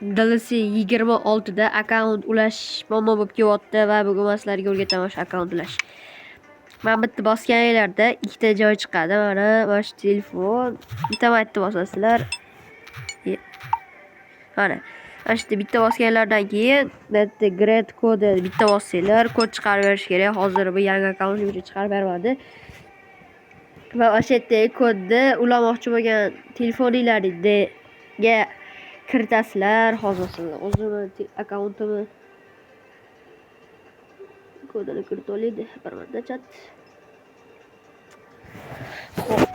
DLC 26 da akkaunt ulash muammo bo'lib kelyapti va bugun men sizlarga o'rgataman shu akkaunt ulash. Mana bitta bosganinglarda ikkita joy chiqadi. Mana shu telefon. Bitta marta bosasizlar. Mana shu yerda bitta bosganlardan keyin bu yerda grade kodi bitta bossanglar kod chiqarib berish kerak. Hozir bu yangi akkaunt uchun chiqarib bermadi. Va o'sha yerdagi kodni ulamoqchi bo'lgan telefoninglarga kiritasizlar. Hozir sizlar o'zimni akkauntimni kodini kiritib olaydi bir marta chat. Xo'p,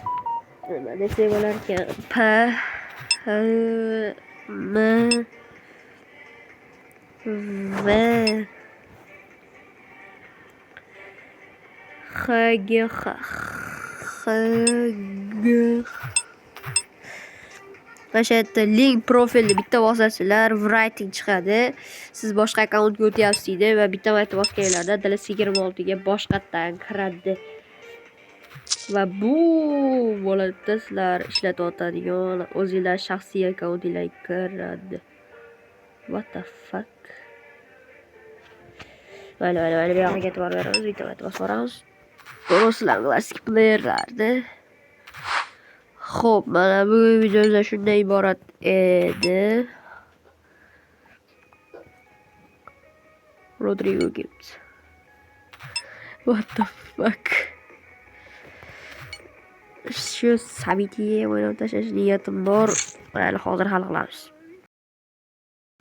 nima desak bo'lar ekan? P H M V H G H H G. Mana shu yerda link profilni bitta bosasizlar, writing chiqadi. Siz boshqa akkauntga o'tyapsiz deydi va bitta marta bosganinglarda DLC 26 ga boshqatdan kiradi. Va bu bo'ladida sizlar ishlatayotadigan o'zinglar shaxsiy akkauntinglarga kiradi. What the fuck? Mayli, mayli, mayli, bu yog'iga e'tibor beramiz, bitta marta bosib yuboramiz. Ko'rasizlar klassik playerlarni. Xo'p, mana bugun videomizda shundan iborat edi. Rodrigo Gibbs. What the fuck? Shu Sabitiga o'ynab tashlash niyatim bor. Mayli, hozir hal qilamiz.